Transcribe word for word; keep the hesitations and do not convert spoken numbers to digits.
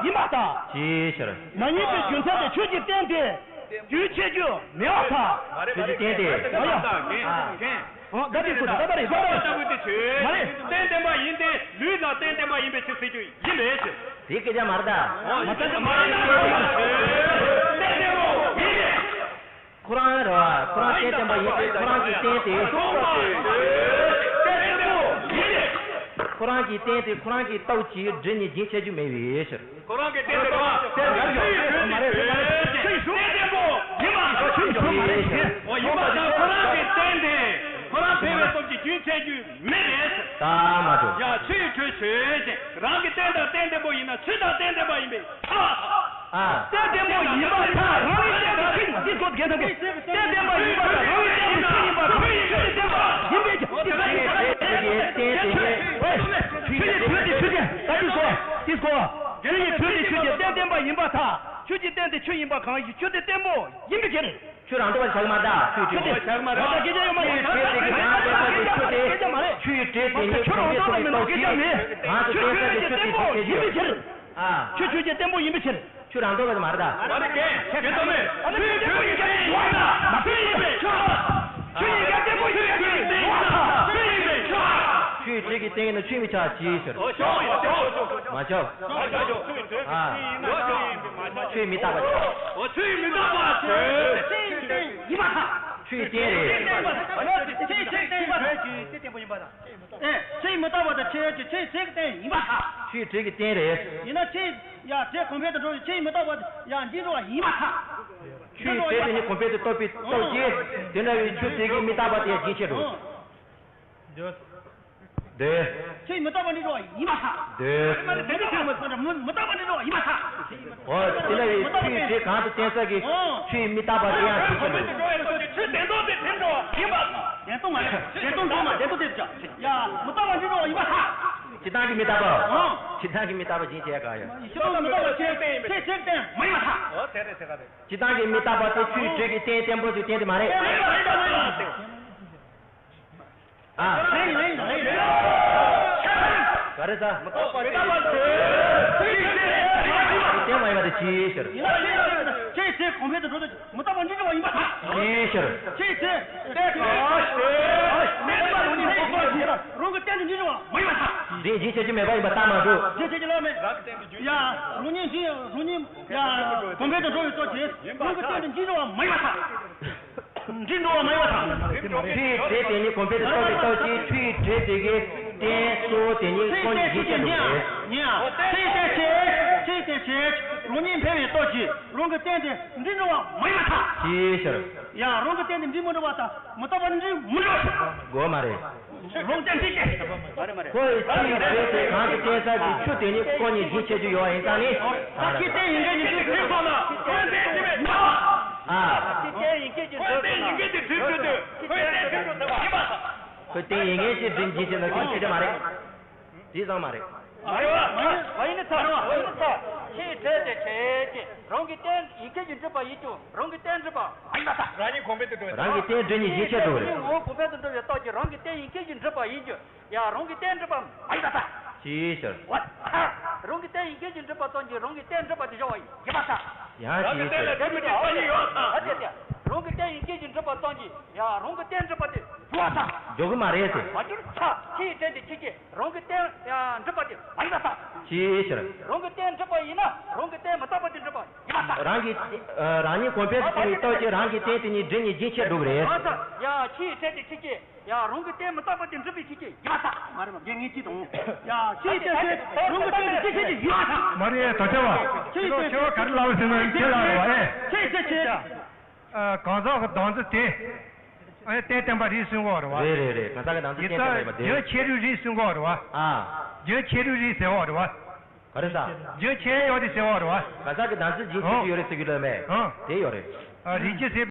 ཡིན་པར་ཐལ། ཅིའི་ཕྱིར། མ་ཡིན་པའི་རྒྱུ་མཚན་དེ་ཆོས་ཀྱི་རྟེན་དེ་རྒྱུན་ཆད་རྒྱུ་མེད་པར་ཐལ། ཆོས་ཀྱི་རྟེན་དེ། ཨ་ཡ། ཨ། ཨོ། ད་དེ་ཚོ་ད་ད་རེད་ད་རེད། མ་རེད། རྟེན་བརྟེན་པ་ཡིན་ཏེ་ལུས་ལ་རྟེན་བརྟེན་པ་ཡིན་པའི་ཕྱིར་ཟེར་རྒྱུ་ཡིན་པའི་ཕྱིར། དེ་སྐད་ཆ་མ་རེད་ད། མ་རེད་ད། རྟེན་བརྟེན་པ་ཡིན་ཏེ། ཁོ་རང་རེད་བ། ཁོ་རང་རྟེན་བརྟེན་པ་ཡིན་ཏེ་ཁོ་རང་གི་རྟེན་དེ། ཁོ་རང་གི་རྟེན་དེ་ཁོ་རང་གི་སྟོབས་ཀྱིས་སྒྲིབ་གཉིས་རྒྱུན་ཆད་རྒྱུ་མེད་པའི་ཕྱིར། ཁོ་རང་གི་རྟེན་དེ་རེད་བ། རྟེན་དེ་རེད་བ། ཆོས་ཀྱི་རྟེན་དེ་ཡིན་པ་དང་ཁོ་རང་གི་རྟེན་དེ་ཁོ་རང་འཕེལ་བའི་སྟོབས་ཀྱིས་རྒྱུན་ཆད་རྒྱུ་མེད་པའི་ཕྱིར། ད་མ་འགྲོ། ཡ་ཆོས་ཡི་ཆོས་ཆོས་ཅན། རང་གི་རྟེན་དང་རྟེན་བརྟེན་པོ་ཡིན་ན་ཆོས་དང་རྟེན་བརྟེན་པ་ཡིན་པས། ཨ། རྟེན་བརྟེན་པོ་ཡིན་པར་ཐལ། རང་གི་རྟེན་དང་ཆོས་ཡིན་པ། འདི་སྐོར་དགེ་ཐང་གི། རྟེན་བརྟེན་པ་ཡིན་པར་ཐལ། རང་གི་རྟེན་དང་ཆོས་ཡིན་པར་ཐལ། ཆོས་ཡི་རྟེན་པ་ཡིན་པའི་ཕྱིར། འདི་ལྟ་ཡིན། ཆོས་ཡི་ཆོས་ཅན། ད་འདི་སྐོར། འདི་སྐོར། ཆོས་ཡི་ཆོས་དེ་ཆོས་ཅན། རྟེན་བརྟེན་པ་ཡིན་པར་ཐལ། ཆོས་ཀྱི་རྟེན་དེ་ཆོས་ཡིན་པ་གང་ཞིག་ཆོས་དེ་བརྟེན་པོ་ཡིན་པའི་ཕྱིར། ཆོས་རང་ལྡོག་པ་བཞག་མ་ད། ཆོས་ཀྱི་རྟེན། ཆོས་དེ་བཞག་མ་རེད། ད་སྐད་ཆ་ཡོད་མ་རེད། ཆོས་དེ་གི་གང་ལྡོག་པ་དེ་ཆོས་དེ། སྐད་ཆ་མ་རེད། ཆོས་ཀྱི་རྟེན་དེ་ཉིད་ཆོས་རང་ལྡོག་པ་མི་འདུག་སྐད་ཆ་མེད། གང་དུ་བརྟེན་ས་ཀྱི་ཆོས་དེ་བརྟེན་པོ་ཡིན་པའི་ཕྱིར། ཨ། ཆོས་ཆོས་ཅན་བརྟེན་པོ་ཡིན་པའི་ཕྱིར། ཆོས་རང་ལྡོག་པ་མ་རེད་ད། མ་རེད་གས། དེ་ལྟ་མེད། ཨ་ནི་ཆོས་ཆོས་ཀྱི་རྟེན་ཡིན་པ་ཆོས་ཡིན་པའི་ཕྱིར། ཆོས་ཡིན་པའི་ཕྱིར། ཆོས་ཡིན་པའི་ཕྱིར། ཆོས་ཡིན་པའི་ཕྱིར། ཆོས་ཀྱི་རྟེན་ཡིན་ན་ཆོས་མི་ཆགས་ཅིའི་ཕྱིར། ཨོ་ཆོས་ཡིན་པའི་ཕྱིར། མ་ཆགས། ཨ། ཆོས་མི་རྟག་པ་ཆགས། ཨོ་ཆོས་མི་རྟག་པ་ཆགས། ཆོས་ཡིན་པའི་རྟེན་ཡིན་པར་ཐལ། ཆོས་ཀྱི་རྟེན་རེད། ཆོས་ཀྱི་རྟེན་ཡིན་པར་ཐལ། ཆོས་ཀྱི་རྟེན་ཡིན་པར་ཐལ། ཆོས་ཀྱི་རྟེན་ཡིན་པར་ཐལ། ཨེ། ཆོས་མི་རྟག་པ་དང་ཆོས་ཀྱི་ཆོས་ཆོས་ཀྱི་རྟེན་ཡིན་པར་ཐལ། ཆོས་ཆོས་ཀྱི་རྟེན་རེད། ཡིན་ན་ཆོས་ཡ་དེ་གོང་འཕེལ་དུ་འགྲོ་བའི་ཆོས་མི་རྟག་པ་ཡ་འཇིག་འགྲོ་བ་ཡིན་པར་ཐལ། ཆོས་དེ་དེ་ཉིད་གོང་འཕེལ་དུ་སྟོབས་པའི་སྟོབས་ཀྱིས་དེ་འདྲ་བའི་ཆོས་དེ་གི་མི་རྟག་པ་དེ་ཡ་རྒྱུན་ཆད་འགྲོ། འདོད། ཆོས་མི་རྟག་པ་འདྲི་འགྲོ་བ་ཡིན་པར་ཐལ། འདོད། མི་རྟག་པ་འདྲི་འགྲོ་བ་ཡིན་པར་ཐལ། ཆོས་མི་རྟག་པ་འདྲི་འགྲོ་བ་ཡིན་པར་ཐལ། འོ་དེ་འདྲ་བའི་ཆོས་དེ་གང་དུ་བརྟེན་ས་གི་ཆོས་མི་རྟག་པ་དེ་ཡང་ཆོས་ཆོས་མི་རྟག་པ་ཆོས་བདེན་སྟོང་དེ་བདེན་འགྲོ་བ་ཡིན་པར་ཐལ། བདེན་སྟོང་མ་རེད། བདེན་སྟོང་འགྲོ་མ་བདེན་སྟོང་དེ་བྱ། ཡ་མི་རྟག་པ་འདྲི་འགྲོ་བ་ཡིན་པར་ཐལ། སྤྱིར་བཏང་གི་མི་རྟག་པ། ཨང་། སྤྱིར་བཏང་གི་མི་རྟག་པ་ཅིའི་ཕྱིར་གང་ཡོད། སྤྱིར་བཏང་མི་རྟག་པ་ཆོས་ཆོས་ཆོས་བདེན་མ་ཡིན་པར་ཐལ། འོ་དེ་རེད་དེ་ག་རེད། སྤྱིར་བཏང་གི་མི་རྟག་པ་དེ་ཆོས་ཡི་གྲོས་ཀྱི་རྟེན་བརྟེན་པོ་ཞིག་བསྟན་དེ་མ་རེད། ཨ། ག་རེ་ཟ། མི་རྟག་པ་དེ་ཆོས་ཡི་གྲོས་བརྟེན་མ་ཡིན་པ་དེ་ཅིའི་ཕྱིར། ཆོས་ཆོས་གོང་འཕེལ་དུ་འགྲོ་དུས་མི་རྟག་པ་འདྲི་འགྲོ་བ་ཡིན་པར་ཐལ། ཅིའི་ཕྱིར། ཆོས་ཆོས་དེ་གང་ཞིག་མི་རྟག་པ་རང་ཉིད་ཁོ་ཁོ་ཞིག་རང་གི་རྟེན་དུ་འདྲི་འགྲོ་བ་མ་ཡིན་པར་ཐལ། འདི་རྒྱུན་ཆད་རྒྱུ་མེད་པ་ཡིན་པ་ལྟ་མ་འགྲོ། རྒྱུན་ཆད་རྒྱུ་ལ་མེད། ཡ་རང་ཉིད་འདི་རང་ཉིད་ཡ་གོང་འཕེལ་དུ་འགྲོ་བའི་སྟོབས་ཀྱིས་རང་གི་རྟེན་དུ་འདྲི་འགྲོ་བ་མ་ཡིན་པར་ཐལ། འདྲི་འགྲོ་བ་མ་ཡིན་པར་ཐལ། ཆོས་ཡི་གྲོས་དེ་ཉིད་གོང་འཕེལ་དུ་སྟོབས་ཀྱི་སྟོབས་ཀྱིས་ཆོས་ཡི་གྲོས་དེ་གའི་རྟེན་གཙོ་བོ་དེ་ཉིད་ཁོ་ནས་རྒྱུན་ཆད་འགྲོ་བ་རེད། ཉན་ཡ། ཆོས་ཡི་རྟེན་ཆོས། ཆོས་ཡི་རྟེན་ཆོས། རང་ཉིད་འཕེལ་བའི་སྟོབས་ཀྱིས་རང་གི་རྟེན་དེ་འདྲི་འགྲོ་བ་མ་ཡིན་པར་ཐལ། ཅིའི་ཕྱིར། ཡ་རང་གི་རྟེན་དེ་འདྲི་མི་འགྲོ་བ་དང་མི་རྟག་པ་འདྲི་མི་འགྲོ། དགོས་མ་རེད། རང་རྟེན་འདྲི་ཆེ། ཁོ་ཡི་ཆོས་ཡི་གྲོས་དེ་གང་གི་རྟེན་ས་ཀྱི་ཆོས་དེ་ཉིད་ཁོ་ནས་རྒྱུན་ཆད་རྒྱུ་ཡོད་པ་ཡིན་ཙང་ནི། ད་ཁྱེད་རྟེན་ཡིན་མཁན་ཉིད་ཀྱི་ཆོས་ཁོ་ན་ཁོ་རྟེན་འདྲི་མི་འགྲོ། ཨ། ཁྱེད་རྟེན་ཡིན་མཁན་གྱི་ཁོ་རྟེན་ཡིན་མཁན་གྱི་ཆོས་ཆོས་དེ་ཁོ་རྟེན་འདྲི་འགྲོ་ཟེར་བ་ཡིན་པ་དང་། ཁོ་རྟེན་ཡིན་མཁན་གྱི་འདྲི་འགྲིག་ཟེར་ན་ཁྱོད་ཁྱེད་ཀྱི་མ་རེད། དེ་ཙང་མ་རེད། མ་རེད་བ། མ་ཡིན་ན་ཚར་བ་ཡིན་ན་ཚར། ཆོས་ཡི་གྲོས་དེ་ཆོས་ཅན། རང་གི་རྟེན་ཡིན་མཁན་གྱིས་འགྲུབ་པ་ཡིན་ཀྱང་རང་གི་རྟེན་འགྲུབ་པ་མ་ཡིན་པར་ཐལ། རང་ཉིད་གོང་འཕེལ་དུ་འགྲོ་བའི་རང་གི་རྟེན་འགྲུབ་ནས་རྒྱུན་ཆད་འགྲོ་བ་རེད། ངོ་བོ་གོང་འཕེལ་དུ་འགྲོ་བའི་སྟོབས་ཀྱིས་རང་གི་རྟེན་ཡིན་མཁན་གྱིས་འགྲུབ་པ་ཡིན་ཀྱང་ཡང་རང་གི་རྟེན་འགྲུབ་པ་མ་ཡིན་པར་ཐལ། ཅིའི་ཕྱིར། རང་གི་རྟེན་ཡིན་མཁན་གྱིས་འགྲུབ་པ་ཙམ་གྱིས་རང་གི་རྟེན་འགྲུབ་པ་དེ་བཞག་པ་ཡིན་པར་ཐལ། ཡང་ཅིའི་ཕྱིར། རང་གི་རྟེན་ལ་འགྲུབ་པའི་རྟེན་ཡོད་ཙང་། ཨ་ཙི་ཙི། རང་གི་རྟེན་ཡིན་མཁན་གྱིས་འགྲུབ་པ་ཙམ་གྱིས་ཡང་རང་གི་རྟེན་འགྲུབ་པ་དེ་འགྲུབ་པར་ཐལ། འགྲོ་གི་མ་རེད་ཟེར། མ་གྱུར་ཐལ། ཆོས་ཡི་གྲོས་དེ་ཆོས་ཅན། རང་གི་རྟེན་ཡང་འགྲུབ་པ་དེ་མ་ཡིན་པར་ཐལ། ཅིའི་ཕྱིར། རང་གི་རྟེན་འགྲུབ་པ་ཡིན་ན་རང་གི་རྟེན་མི་རྟག་པ་དེ་འགྲུབ་པ་ཡིན་པར་ཐལ། རང་གི་ཨ་རང་ཉིད་གོང་འཕེལ་དུ་སོང་བའི་སྟོབས་ཀྱིས་རང་གི་རྟེན་དེ་ཉིད་འགྲུབ་ནས་རྒྱུན་ཆད་འགྲོ་གི་རེད། ཨ་ཙི། ཡང་ཆོས་ཡི་གྲོས་དེ་ཆོས་ཅན། ཡང་རང་གི་རྟེན་མི་རྟག་པ་དེ་འགྲུབ་པའི་ཆོས་ཅན་ཡིན་པར་ཐལ། མ་རེད་མ་རྒན་ངེས་ཅི་དང་། ཡང་ཆོས་ཡི་གྲོས་ཆོས་རང་གི་རྟེན་དེ་ཆོས་ཅན་ཡིན་པར་ཐལ། མ་རེད་ད་ཆ་བ། ཆོས་ཡི་གྲོས་ཆོས་བ་ག་རེ་ལབ་ཟེར་ན་ཁྱེད་ལ་རེད་བ་ཨེ། ཆོས་ཡི་གྲོས་ཆོས། ཨ་གང་ཟག་གི་བདག་འཛིན་དེ། ཨ་རྟེན་བརྟེན་པ་རེད་གསུང་གི་ཡོད་རེད་བ། རེད་རེད་རེད། གང་ཟག་གི་བདག་འཛིན་རྟེན་བརྟེན་པ་ཡིན་པ་དེ། རྒྱུན་ཆད་རྒྱུ་རེད་གསུང་གི་ཡོད་རེད་བ། ཨ། རྒྱུན་ཆད་རྒྱུ་རེད་ཟེར་གི་ཡོད་རེད་བ། ག་རེ་ཟ། རྒྱུན་ཆད་ཡོད་རེད་ཟེར་གི་ཡོད་རེད་བ། གང་ཟག་གི་བདག་འཛིན་རྒྱུན་ཆད་རྒྱུ་ཡོད་རེད་ཟེར་གི་ཡོད་མེད། ཨང་། དེ་ཡོད་རེད། ཨ་རིགས་ཀྱི་སེམས།